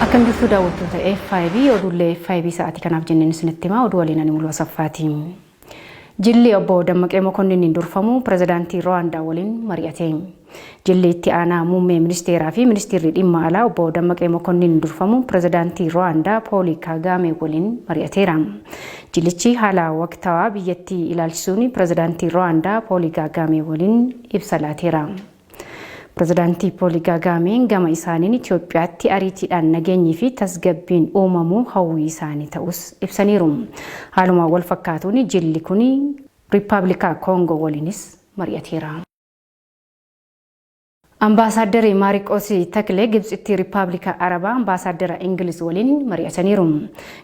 Akkam jirtu daawwattoota FIB oduulee FIB sa'aatii kanaaf jenneen isinitti himaa oduu waliin ani mul'uu asaffaati. Jilli obbo Dammaqee Mokonninniin durfamu pirezidaantii Ruwaandaa waliin mari'ate. Jilli itti aanaa muummee ministeeraa fi ministeerri dhimma alaa obbo Dammaqee Mokonnin durfamu pirezidaantii Ruwaandaa Pooli Kaagaamee waliin mari'ateera. Jilichi haala waqtawaa biyyattii ilaalchisuun pirezidaantii Ruwaandaa Pooli Kaagaamee waliin ibsa laateera. Pirezidaantii Pooli Kaagaameen gama isaaniin Itoophiyaatti ariitiidhaan nageenyii fi tasgabbiin uumamuu hawwii isaanii ta'us ibsaniiru. Haaluma wal fakkaatuun jilli kun Riippaabilikaa Koongoo waliinis mari'ateera. Ambaasaaddari Maariqoos Taklee Gibtsitti Riippaabilika Arabaa Ambaasaaddara Ingiliz waliin mari'ataniiru.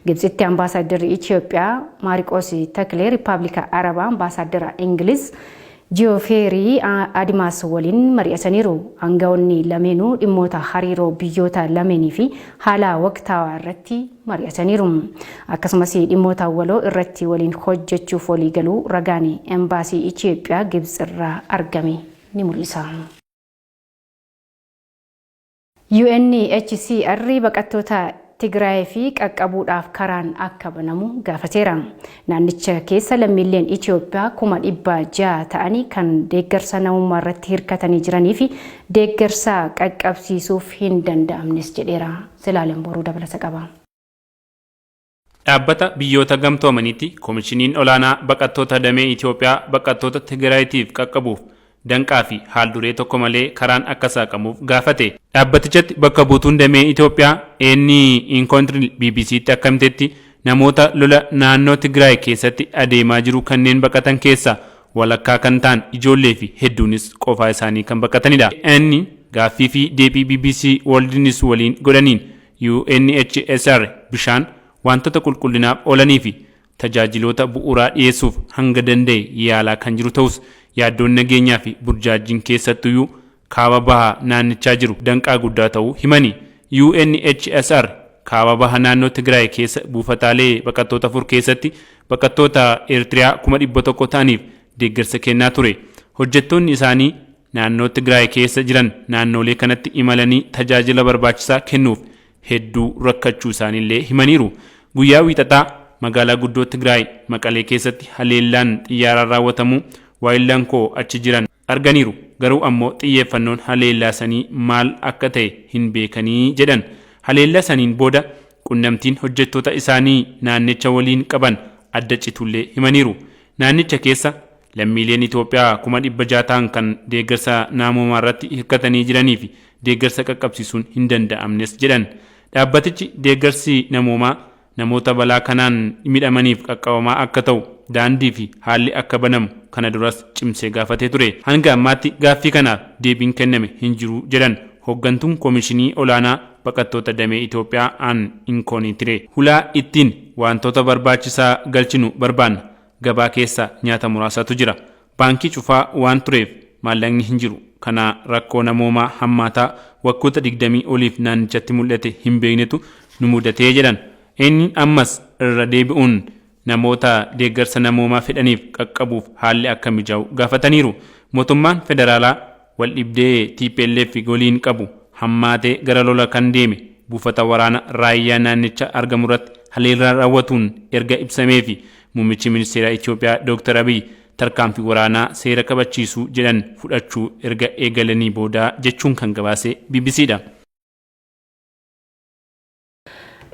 Gibtsitti Ambaasaadarri Itoophiyaa Maariqoos Taklee Riippaabilika Arabaa Ambaasaaddara Ingiliz Jiyoofeerii Adimaas waliin mari'ataniiru. Aangawoonni lameenuu dhimmoota hariiroo biyyoota lameenii fi haala waqtaawaa irratti mari'ataniiru. Akkasumas dhimmoota waloo irratti waliin hojjechuuf waliigaluu ragaan Embaasii Itoophiyaa Gibtsirraa argame ni mul'isa. UNHCR baqattoota Tigraay fi qaqqabuudhaaf karaan akka banamu gaafateera. Naannicha keessa lammiileen Itoophiyaa 600,000 ta'anii kan deeggarsa namummaa irratti hirkatanii jiranii fi deeggarsa qaqqabsiisuuf hin danda'amnes jedheera. Zilaalem Boruu dabalata qaba. Dhaabbata biyyoota gamtoomaniitti koomishiniin olaanaa baqattoota damee Itoophiyaa baqattoota Tigraayitiif qaqqabuuf danqaa fi haal duree tokko malee karaan akka saaqamuuf gaafate. Dhaabbatichatti bakka buutuun damee Itoophiyaa Eenni Inkontri BBCtti akka himtetti namoota lola naannoo Tigraay keessatti adeemaa jiru kanneen baqatan keessaa walakkaa kan ta'an ijoollee fi hedduunis qofaa isaanii kan baqatanidha. Eenni gaaffii fi deebii BBC World News waliin godhaniin UNHCR bishaan wantoota qulqullinaaf oolanii fi tajaajiloota bu'uuraa dhiyeessuuf hanga danda'e yaalaa kan jiru ta'us yaaddoon nageenyaa fi burjaajjiin keessattuyyuu kaaba baha naannichaa jiru danqaa guddaa ta'uu himani. UNHCR kaaba baha naannoo Tigraay keessa buufataalee baqattoota afur keessatti baqattoota Eertiriyaa 100,000 ta'aniif deeggarsa kennaa ture. Hojjettoonni isaanii naannoo Tigraay keessa jiran naannoolee kanatti imalanii tajaajila barbaachisaa kennuuf hedduu rakkachuu isaaniillee himaniiru. Guyyaa wiixataa magaalaa guddoo Tigraay Maqalee keessatti haleellaan xiyyaaraan raawwatamuu waayillan koo achi jiran arganiiru. Garuu ammoo xiyyeeffannoon haleellaa sanii maal akka ta'e hin beekanii jedhan. Haleellaa saniin booda qunnamtiin hojjettoota isaanii naannicha waliin qaban adda citullee himaniiru. Naannicha keessa lammiileen Itoophiyaa 600,000 ta'an kan deeggarsa namoomaa irratti hirkatanii jiranii fi deeggarsa qaqqabsiisuun hin danda'amnes jedhan. Dhaabbatichi deeggarsi namoomaa namoota balaa kanaan midhamaniif qaqqabamaa akka ta'u daandii fi haalli akka banamu kana duras cimsee gaafatee ture. Hanga ammaatti gaaffii kanaaf deebiin kenname hin jiru jedhan hooggantuun koomishinii olaanaa baqattoota damee Itoophiyaa aan Inkoonitire. Hulaa ittiin wantoota barbaachisaa galchinu barbaanna. Gabaa keessa nyaata muraasatu jira. Baankii cufaa waan tureef maallaqni hin jiru. Kana rakkoo namoomaa hammaataa waggoota 20 oliif naannichatti mul'ate hin beeknetu nu mudatee jedhan. Inni ammas irra deebi'uun namoota deeggarsa namoomaa fedhaniif qaqqabuuf haalli akka mijaa'u gaafataniiru. Mootummaan federaalaa wal dhibdee TPLF waliin qabu hammaatee gara lola kan deeme buufata waraana raayyaa naannicha argamu irratti haleellaa raawwatuun erga ibsamee fi muummichi ministeera Itoophiyaa Dr. Abiy tarkaanfii waraanaa seera kabachiisuu jedhan fudhachuu erga eegalanii booda jechuun kan gabaase BBCdha.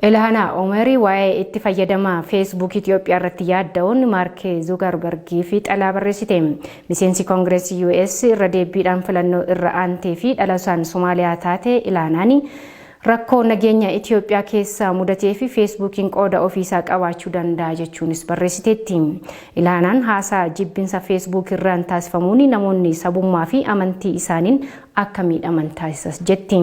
Ilhaanaa Omarii waa'ee itti fayyadama Feesbuuk Itoophiyaa irratti yaadda'uun Maark Zuukarbargii fi xalaa barreessite. Miseensi Koongireesii US irra deebiidhaan filannoo irra aantee fi dhalasaan Somaaliyaa taate Ilhaanaan rakkoo nageenya Itoophiyaa keessa mudatee fi Feesbuukiin qooda ofiisaa qabaachuu danda'a jechuunis barreessiteetti. Ilhaanaan haasaa jibbinsa Feesbuuk irraan taasifamuun namoonni sabummaa fi amantii isaaniin akka miidhaman taasisas jetti.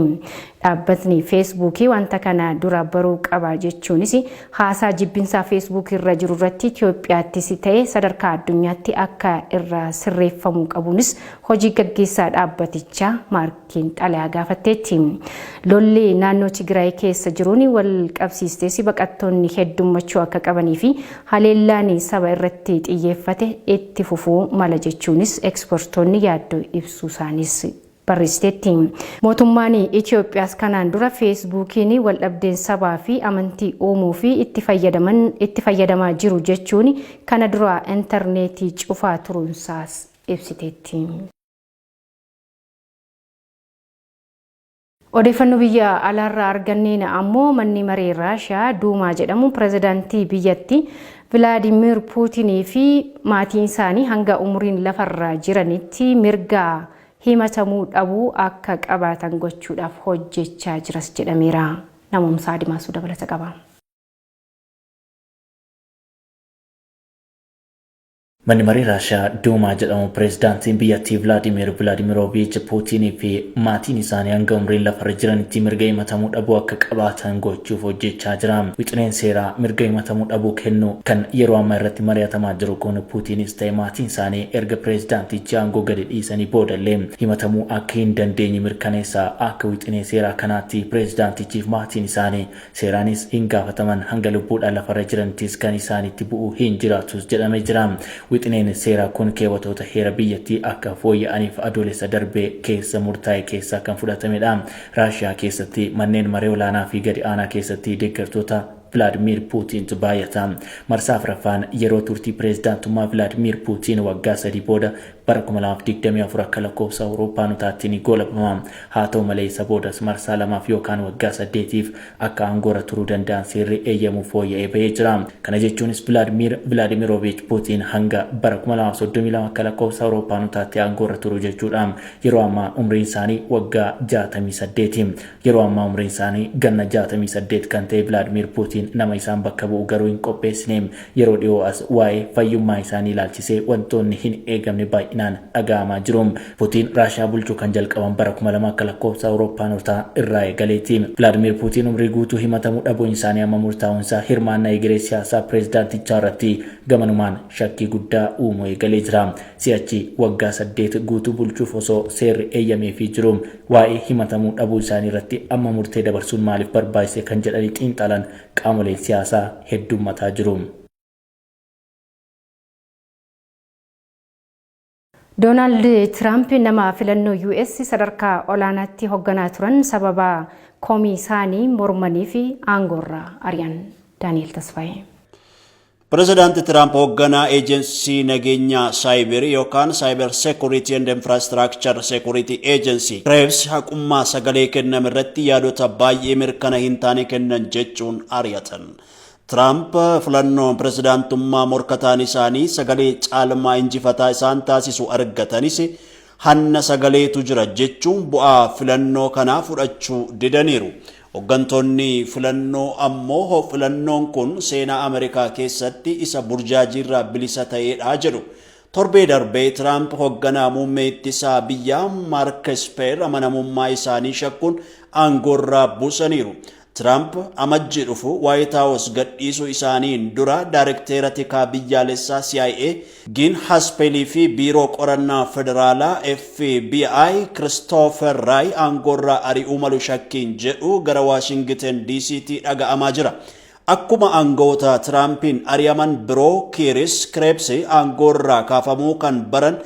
Dhaabbatni Feesbuukii wanta kana dura baruu qaba jechuunis haasaa jibbinsaa Feesbuuk irra jiru irratti Itoophiyaattis ta'e sadarkaa addunyaatti akka irra sirreeffamuu qabuunis hojii gaggeessaa dhaabbatichaa Maarkiin xalayaa gaafatteetti. Lolli naannoo Tigraay keessa jiruun wal qabsiistees baqattoonni heddummachuu akka qabanii fi haleellaan saba irratti xiyyeeffate itti fufuu mala jechuunis ekspertoonni yaaddoo ibsuu isaaniis Barreessiteetti. Mootummaan Itoophiyaas kanaan dura Feesbuukiin waldhabdeen sabaa fi amantii uumuu fi itti fayyadamaa jiru jechuun kana dura intarneetii cufaa turuunsaas ibsiteetti. Odeeffannoo biyya alaarraa arganneen ammoo manni maree Raashiyaa Duumaa jedhamu pirezidaantii biyyattii Vilaadimir Puutinii fi maatiin isaanii hanga umuriin lafarra jiranitti mirga himatamuu dhabuu akka qabaatan gochuudhaaf hojjechaa jiras jedhameera. Namoomsaa Adimaasuu dabalata qaba. Manni marii Raashiyaa Duumaa jedhamu pireezidaantiin biyyattii Vilaadimiir Vilaadimiroviich Puutinii fi maatiin isaanii hanga umriin lafarra jiranitti mirga himatamuu dhabuu akka qabaatan gochuuf hojjechaa jira. Wixineen seeraa mirga himatamuu dhabuu kennu kan yeroo ammaa irratti mari'atamaa jiru kun Puutiinis ta'e maatiin isaanii erga pireezidaantichi aangoo gadi dhiisanii boodallee himatamuu akka hin dandeenye mirkaneessa. Akka wixinee seeraa kanaatti pireezidaantichiif maatiin isaanii seeraanis hin gaafataman, hanga lubbuudhaan lafarra jiranittis kan isaanitti bu'u hin jiraatus jedhamee jira. Wixineen seeraa kun keewwatoota heera biyyattii akka fooyya'aniif Adoolessa darbe keessa murtaa'e keessaa kan fudhatamedha. Raashiyaa keessatti manneen maree olaanaa fi gadi aanaa keessatti deeggartoota Vilaadmiir Puutiintu baay'ata. Marsaa afraffaan yeroo turtii pireezidaantummaa Vilaadmiir Puutiin waggaa 3 booda bara 2024 akka lakkoofsa Awurooppaanotaatti ni goolabama. Haa ta'u malee isa boodas marsaa lamaaf yookaan waggaa saddeetiif akka aangoorra turuu danda'an seerri eeyyamu fooyya'ee bahee jira. Kana jechuunis Vilaadmiir Vilaadimiroviich Puutiin hanga bara 2032 akka lakkoofsa Awurooppaanotaatti aangoorra turu jechuudha. Yeroo ammaa umriin isaanii waggaa 68. Yeroo ammaa umriin isaanii ganna 68 kan ta'e Vilaadmiir Puutiin nama isaan bakka bu'u garuu hin qopheessine. Yeroo dhiyoo as waa'ee fayyummaa isaanii ilaalchisee wantoonni hin eegamne baay'inaan dhaga'amaa jiru. Putiin Raashiyaa bulchuu kan jalqaban bara 2000 akka lakkoofsa Awurooppaanotaa irraa eegaleeti. Vilaadmiir Putiin umrii guutuu himatamuu dhabuun isaanii amma murtaa'uun isaa hirmaannaa egeree siyaasaa pireezidaantichaa irratti gamanumaan shakkii guddaa uumuu eegalee jira. Si'achi waggaa 8 guutuu bulchuuf osoo seerri eeyyameefii jiruu waa'ee himatamuu dhabuu isaanii irratti amma murtee dabarsuun maaliif barbaachise kan jedhanii xiinxalan qaamoleen siyaasaa heddummataa jiru. Doonaald Tiraamp nama filannoo US sadarkaa olaanaatti hogganaa turan sababa komii isaanii mormaniif aangoorraa ari'an. Daani'el Tasfaayee. Pirezidaanti Tiraamp hoogganaa eejensii nageenya saayiberii yookaan Cyber Security and Infrastructure Security Agency Krebs haqummaa sagalee kenname irratti yaadota baay'ee mirkana hin taane kennan jechuun ari'atan. Tiraamp filannoon pirezidaantummaa morkataan isaanii sagalee caalmaa injifataa isaan taasisu argatanis hanna sagaleetu jira jechuun bu'aa filannoo kanaa fudhachuu didaniiru. Hoggantoonni filannoo ammoo filannoon kun seenaa Ameerikaa keessatti isa burjaajiirraa bilisa ta'edha jedhu. Torbee darbee Tiraamp hogganaa muummee ittisaa biyyaa Maark Esper amanamummaa isaanii shakkuun aangoorraa buusaniiru. Tiraamp Amajjii dhufu Waayit Haawus gadhiisuu isaaniin dura Daarekteera Tikaa Biyyaalessaa CIA Giin Haspelii fi Biiroo Qorannaa Federaalaa FBI Kiristoofer Raay aangoorraa ari'uu malu shakkiin jedhu gara Waashingiten DC'tti dhaga'amaa jira. Akkuma aangawoota Tiraampiin ari'aman biroo Kiiris Kireebsi aangoorraa kaafamuu kan baran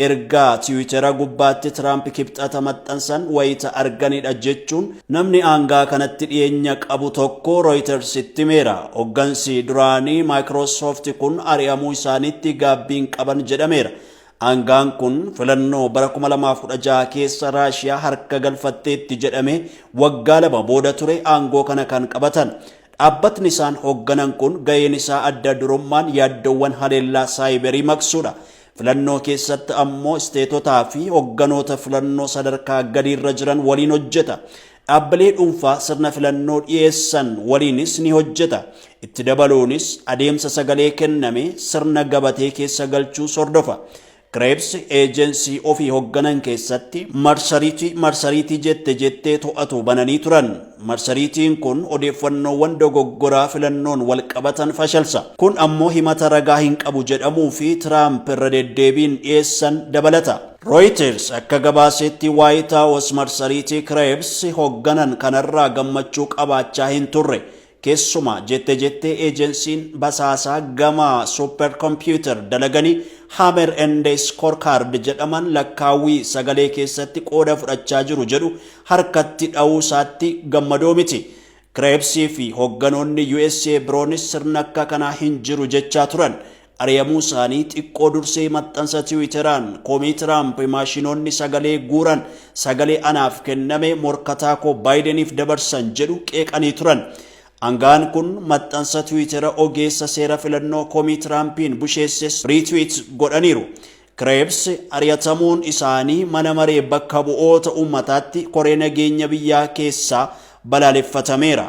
ergaa Tiwiitera gubbaatti Tiraamp Kibxata maxxansan wayita arganidha jechuun namni aangaa kanatti dhiyeenya qabu tokko Rooyitersitti himeera. Hoggansi duraanii Maayikiroosoofti kun ari'amuu isaaniitti gaabbii hin qaban jedhameera. Aangaan kun filannoo bara 2016 keessa Raashiyaa harka galfatteetti jedhamee waggaa 2 booda ture aangoo kana kan qabatan. Dhaabbatni isaan hoogganan kun gaheen isaa adda durummaan yaaddoowwan haleellaa saayiberii maqsuudha. Filannoo keessatti ammoo isteetotaa fi hogganoota filannoo sadarkaa gadiirra jiran waliin hojjeta. Dhaabbilee dhuunfaa sirna filannoo dhiyeessan waliinis ni hojjeta. Itti dabaluunis adeemsa sagalee kenname sirna gabatee keessa galchuus hordofa. Krebs eejensii ofii hogganan keessatti marsariitii marsariitii jette jettee to'atu bananii turan. Marsariitiin kun odeeffannoowwan dogoggoraa filannoon walqabatan fashalsa. Kun ammoo himata ragaa hin qabu jedhamuu fi Tiraamp irra deddeebiin dhiyeessan dabalata. Rooyiters akka gabaasetti Waayit Haawus marsariitii Krebs hogganan kanarraa gammachuu qabaachaa hin turre. Keessumaa jette jettee eejensiin basaasaa gama super computer dalaganii Hammer and Scorecard jedhaman lakkaawwii sagalee keessatti qooda fudhachaa jiru jedhu harkatti dha'uu isaatti gammadoo miti. Krebsii fi hoogganoonni USA biroonis sirna akka kanaa hin jiru jechaa turan. Ari'amuu isaanii xiqqoo dursee maxxansa Tiwiiteraan komii Tiraamp maashinoonni sagalee guuran sagalee anaaf kenname morkataa koo Baayideniif dabarsan jedhu qeeqanii turan. Aangaan kun maxxansa Tiwiitera ogeessa seera filannoo komii Tiraampiin busheesses retweet godhaniiru. Krebs ari'atamuun isaanii mana maree bakka bu'oota uummataatti koree nageenya biyyaa keessaa balaaleffatameera.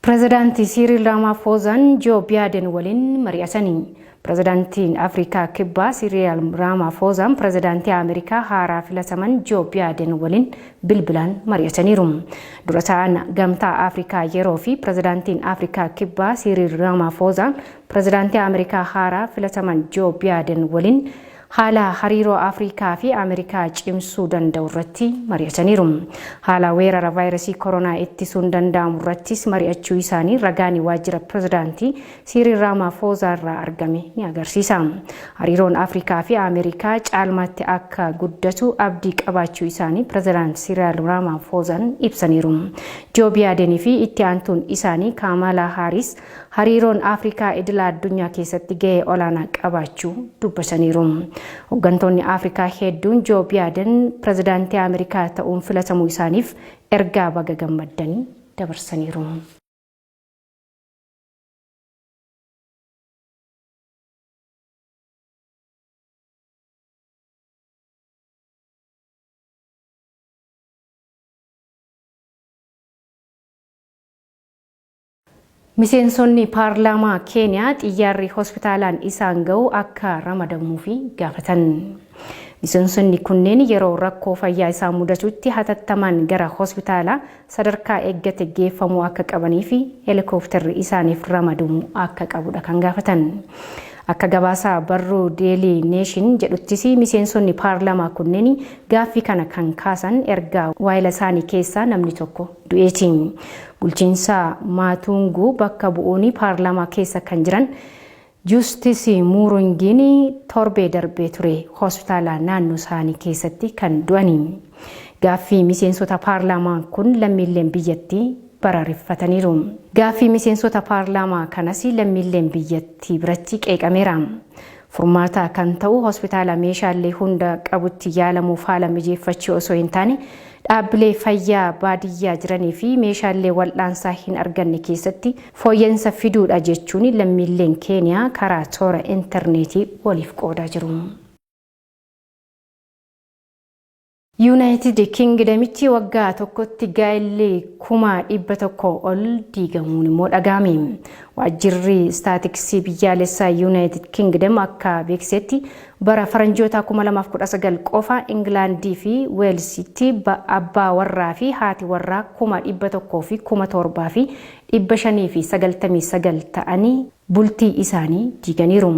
Pireezidaantii Siiriil Raamaafoozaan Joo Baayidan waliin mari'atanii. Pireezidaantiin Afrikaa Kibbaa Siiriil Raamaafoozaan pireezidaantii Ameerikaa haaraa filataman Joo Baayidan waliin bilbilaan mari'ataniiru. Dura ta'an Gamtaa Afrikaa yeroo fi pireezidaantiin Afrikaa Kibbaa Siiriil Raamaafoozaan pireezidaantii Ameerikaa haaraa filataman Joo Baayidan waliin haala hariiroo Afrikaa fi Ameerikaa cimsuu danda'u irratti mari'ataniiru. Haala weerara vaayirasii koronaa ittisuun danda'amu irrattis mari'achuu isaanii ragaan waajjira pireezidaantii Siiriil Raamaafoozaa irraa argame ni agarsiisa. Hariiroon Afrikaa fi Ameerikaa caalmaatti akka guddatu abdii qabaachuu isaanii pireezidaantii Siiriil Raamaafoozaan ibsaniiru. Joo Baayidenii fi itti aantuun isaanii Kaamaalaa Haaris hariiroon Afrikaa idila addunyaa keessatti gahee olaanaa qabaachuu dubbataniiru. Hooggantoonni Afrikaa hedduun Joo Baayidan pireezidaantii Ameerikaa ta'uun filatamuu isaaniif ergaa baga gammaddanii dabarsaniiru. Miseensonni paarlaamaa Keeniyaa xiyyaarri hospitaalaan isaan ga'u akka ramadamuufi gaafatan. Miseensonni kunneen yeroo rakkoo fayyaa isaan mudatutti hatattamaan gara hospitaalaa sadarkaa eeggate geeffamuu akka qabanii fi heelikooftarri isaaniif ramadamuu akka qabudha kan gaafatan. Akka gabaasaa barruu Deelii Neeshin jedhuttis miseensonni paarlaamaa kunneen gaaffii kana kan kaasan ergaa waayila isaanii keessaa namni tokko du'eeti. Bulchiinsa Maatunguu bakka bu'uun paarlaamaa keessa kan jiran Juustis Muurongiin torbee darbee ture hospitaala naannoo isaanii keessatti kan du'ani. Gaaffii miseensota paarlaamaa kun lammiileen biyyattii barareffataniiru. Gaaffii miseensota paarlaamaa kanas lammiileen biyyattii biratti qeeqameera. Furmaata kan ta'u hospitaala meeshaalee hunda qabutti yaalamuuf haala mijeeffachuu osoo hin taane dhaabbilee fayyaa baadiyyaa jiranii fi meeshaalee wal'aansaa hin arganne keessatti fooyya'insa fiduudha jechuun lammiileen Keeniyaa karaa toora intarneetii waliif qoodaa jiru. Yuunaayitid Kingdamitti waggaa tokkotti gaa'elli 100,000 ol diigamuun immoo dhaga'ame. Waajjirri istaatiksii biyyaalessaa Yuunaayitid Kingdam akka beeksisetti bara faranjoota 2019 qofa Ingilaandii fi Weelsitti abbaa warraa fi haati warraa 107,599 ta'anii bultii isaanii diiganiiru.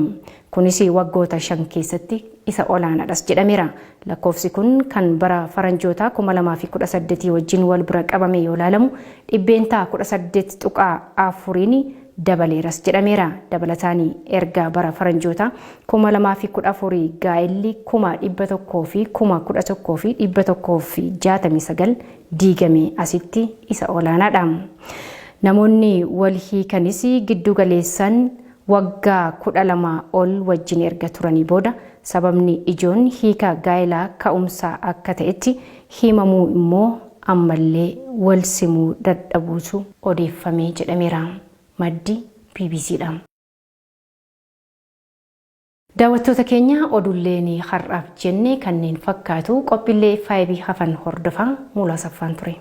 Kunis waggoota 5 keessatti isa olaanaadhas jedhameera. Lakkoofsi kun kan bara faranjoota 2018 wajjin wal bira qabame yoo ilaalamu 18.4% dabaleeras jedhameera. Dabalataan erga bara faranjoota 2014 gaa'elli 111,169 diigame asitti isa olaanaadha. Namoonni wal hiikanis giddu galeessaan waggaa 12 ol wajjin erga turanii booda sababni ijoon hiika gaa'elaa ka'umsaa akka ta'etti himamuu immoo ammallee wal simuu dadhabuutu odeeffamee jedhameera. Maddi BBCdha. Daawwattoota keenya oduuleen har'aaf jenne kanneen fakkaatu qophiilee 5 hafan hordofaa Muulaa Saffaan ture.